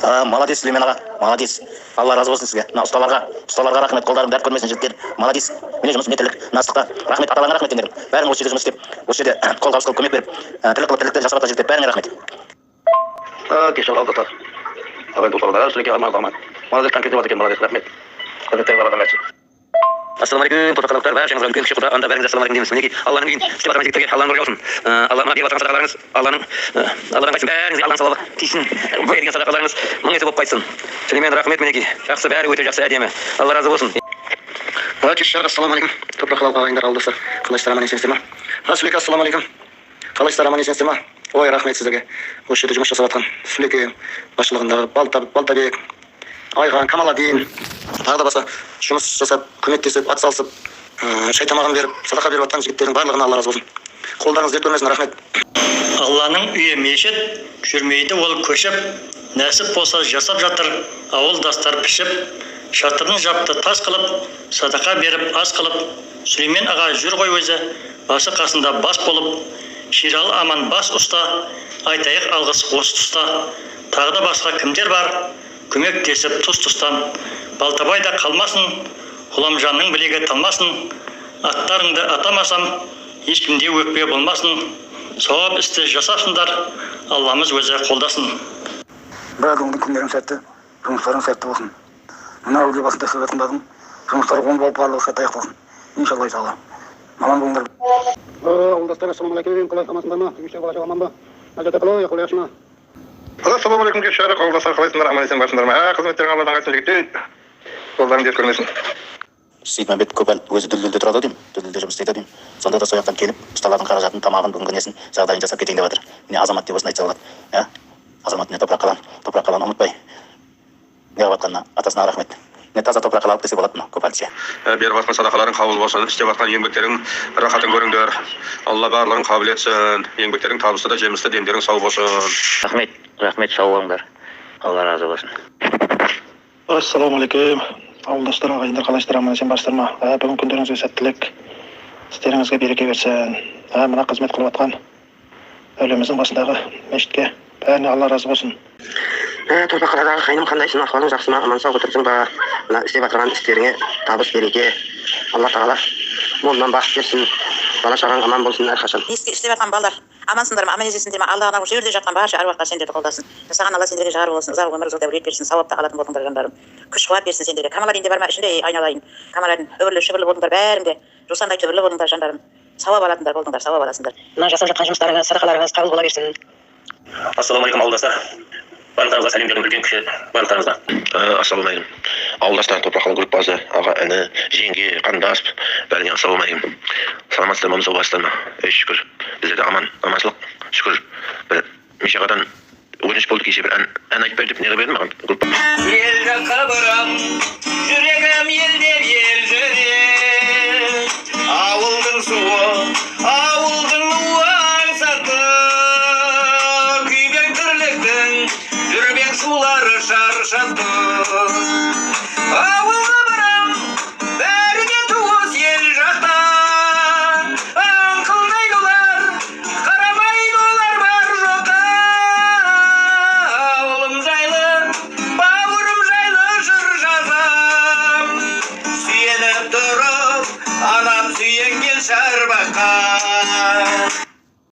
Молодец, Сүлеймен аға, молодец. Алла разы болсын сізге. Мына ұсталарға, ұсталарға рахмет, қолдарың дәрт көрмесін, жігіттер. Молодец. Міне, жұмыс, міне тірлік, мына ыстықта. Рахмет, аталарыңа рахмет сендердің. Бәрің осы жерде жұмыс істеп, осы жерде қолғабыс қылып, көмек беріп, тірлік қылып, тірлікті жасап жатқан жігіттер, бәріңе рахмет. Кеш ауылдастар. Ағайын туыстар, Сүлеке, аман, аман. Молодец, конкретно екен, молодец, рахмет. Қызметтеріңіз Алладан қайтсын. Ассалаумағалейкум, топырақалықтар, баршаңызға үлкен кіші құда анда бәріңізге ассалаумағалейкум дейміз. Мінекей, Алланың үйін істеп жатқан жігіттерге Алланың нұры жаусын. Алла мына беріп жатқан садақаларыңыз Алланың Алладан қайтсын, бәріңізге Алланың сауабы тисін. Берген садақаларыңыз мың есе болып қайтсын. Сүлеймен, рахмет, мінекей. Жақсы, бәрі өте жақсы, әдемі. Алла разы болсын. Кеш жарық, ассалаумағалейкум, Топыраққалалық ағайындар, ауылдастар, қалайсыздар, аман есенсіздер ма? Сүлеке, ассалаумағалейкум, қалайсыздар, аман есенсіздер ма? Ой, рахмет сіздерге, осы жерде жұмыс жасап жатқан Сүлеке басшылығындағы Балтабек, Айхан, Камаладин, тағы да басқа жұмыс жасап, көмектесіп, атсалысып, шай тамағын беріп, садақа беріп жатқан жігіттердің барлығына Алла разы болсын, қолдарыңыз дерт көрмесін, рахмет. Алланың үйі мешіт, жүрмейді ол көшіп, нәсіп болса, жасап жатыр ауылдастар пішіп. Шатырын жапты тас қылып, садақа беріп ас қылып. Сүлеймен аға жүр ғой өзі басы қасында бас болып. Шералы Аман бас ұста, айтайық алғыс осы тұста. Тағы да басқа кімдер бар көмектесіп тұс тұстан? Балтабай да қалмасын, Ғұламжанның білегі талмасын. Аттарыңды атамасам, ешкімде өкпе болмасын. Сауап істі жасапсыңдар, Алламыз өзі қолдасын. Барлығының күндерің сәтті, жұмыстарың сәтті болсын. Мына әулие басында істеп жатқандардың жұмыстары оң болып, барлығы сәтті аяқталсын, иншалла тағала. Аман болыңдар. Ауылдастар, ассалаумағалейкум, қалай, амансыңдар ма? Үй, бала шаға аман ба? Мына жерде қалай, қалай, жақсы ма? Ассалаумағалейкум, кеш жарық ауылдастар, қалайсыңдар, аман есен барсыңдар ма? Қызметтерің Алладан қайтсын, жігіттер. Қолдарың дерт көрмесін. Сейітмәмбет көп өзі Дүлдүлде тұрады ау деймін, Дүлдүлде жұмыс істейді ау деймін. Сонда да сол жақтан келіп, ұсталардың қаражатын, тамағын, бүгінгі несін, жағдайын жасап кетейін деп жатыр. Міне, азамат деп осыны айтса болады, иә, азамат. Міне, топырақ қаланы, топырақ қаланы ұмытпай неғып жатқанына атасына рахмет. Міне, таза топырақ қала десе болады мынау Көпәліше. Беріп жатқан садақаларың қабыл болсын, істеп жатқан еңбектерің рахатын көріңдер. Алла барлығын қабыл етсін. Еңбектерің табысты да жемісті, дендерің сау болсын. Рахмет, рахмет, сау болыңдар, Алла разы болсын. Ассалаумағалейкум, ауылдастар, ағайындар, қалайсыздар, аман есен барсыздар ма? Бүгін күндеріңізге сәттілік, істеріңізге береке берсін. Мына қызмет қылып жатқан әулиеміздің басындағы мешітке, бәріне Алла разы болсын. Топыраққаладағы қайным, қандайсың, ахуалың жақсы ма, аман сау отырсың ба? Мына істеп жатырған істеріңе табыс, береке, Алла тағала молынан бақыт берсін, бала шағаң аман болсын әрқашан. Істеп жатқан балдар, амансыңдар ма, аман есенсіңдер ма? Алла анау жерде жатқан барша әруақтар сендерді қолдасын. Жасаған Алла сендерге жар болсын, ұзақ өмір, зор дәулет берсін, сауапты алатын болыңдар, жандарым. Күш қуат берсін сендерге. Камаладин де бар ма ішінде? Ей, айналайын Камаладин, үбірлі шүбірлі болыңдар, бәрің де жусандай түбірлі болыңдар, жандарым. Сауап алатындар болдыңдар, сауап аласыңдар. Мына жасап жатқан жұмыстарыңыз, садақаларыңыз қабыл бола берсін. Ассалаумағалейкум, ауылдастар, барлықтарыңызға сәлем бердім, үлкен кіші барлықтарыңызға. Ассалаумағалейкум, ауылдастар, Топыраққала группасы, аға, іні, жеңге, қарындас, бәріне ассалаумағалейкум. Саламатсыздар ма, сау барсыздар ма? Ей, шүкір, біздерде аман, аманшылық, шүкір. Бір Мишағадан өтініш болды, кеше бір ән, ән айтып бер деп не қылып еді маған группа. Ел жаққа барам, жүрегім елдеп елжіреп, ауылдың суы.